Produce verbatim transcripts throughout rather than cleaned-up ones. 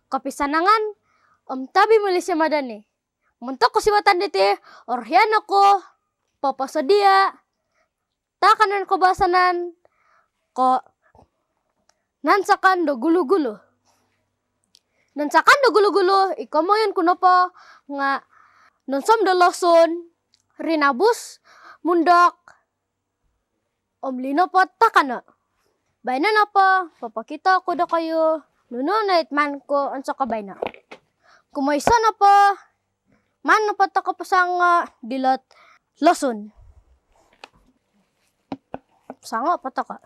kopisanangan om tabi mulisia madani. Montok kosiwatan diti, orohian oku poposodia taakanon koubasanan ko nansakan do gulu-gulu. Nansakan do gulu-gulu, i komoyon ku nopo nga nonsom do losun, rinabus, mundok om linopot taakano. Baino nopo, popokito ku dokoyu nunu no it maan ku onsoko baino. Kumoiso nopo, maan nopo toko posongo dilot losun. Songo po toko.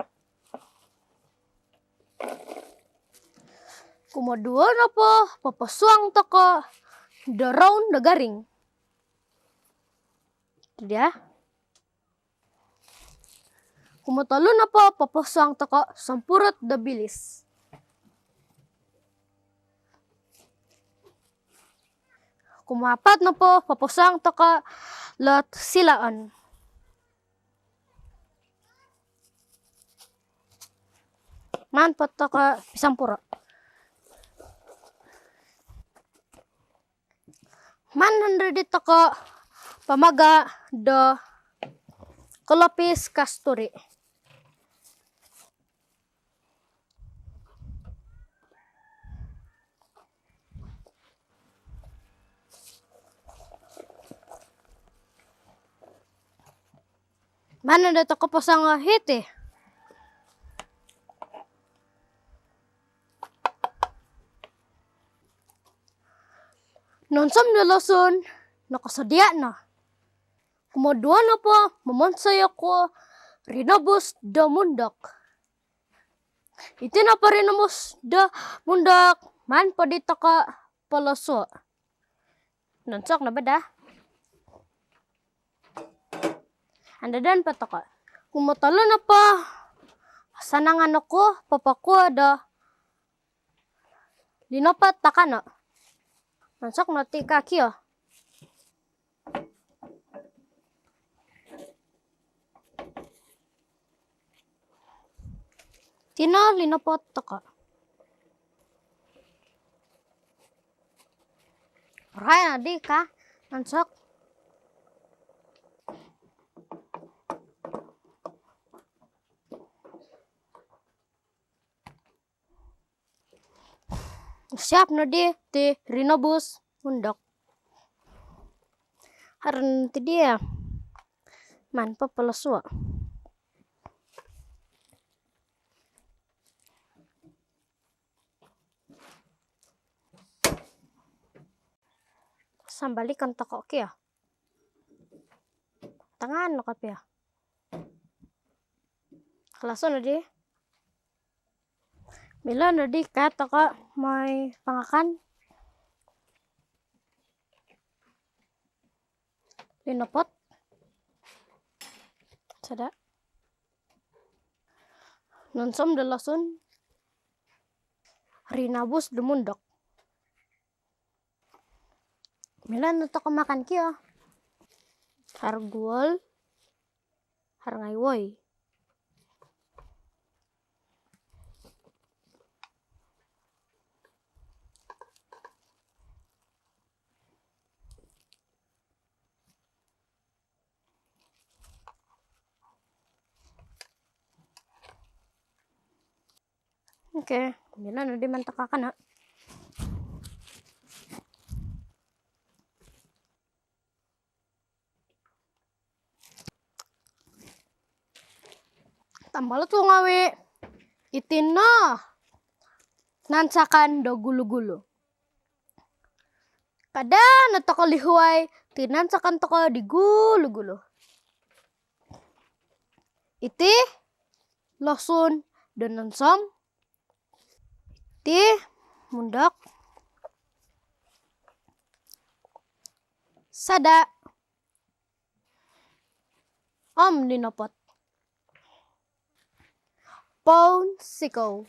Kumoduo nopo, poposuang toko do round do garing. Tu dia. Kumotolu nopo, poposuang toko sompurut do bilis. Kumaapat nopo, poposuang toko lot silaon. Maan po toko pisompuro. Maan nondo di toko pamaga do kolopis kasturi. Maan nondo toko posongo hiti. Nonsom do losun, nokosodia no. Kumoduo nopo, momonsoi oku rinobus do mundok. Iti nopo rinobus do mundok, maan po di toko polosuo. Nonsok no bo daa. Andadon po toko. Kumotolu nopo, sanangan oku popokuo do linopot taakano. Nonsok no ti kaki o. Tino linopot toko. Rai nodi ka, nonsok. Siap nodi ti rinobus mundok. Haro no ti dia. Maan po polosuo. Sambalikon toko kio. Tangaan no kopio. Kalason nodi. Milo nodi ka toko moi pangakan. Linopot. Sada. Nonsom do losun. Rinabus do mundok. Milo no toko makan kio. Haro guol. Haro ngai woi. Oke, milo nodi maan toko kaakano. Tambalut ku ngawi, iti no nansakan do gulu-gulu. Kada no toko lihuai ti nansakan toko di gulu-gulu. Iti losun do nonsom. Iti mundok. Sada. Om linopot. Poun sikou.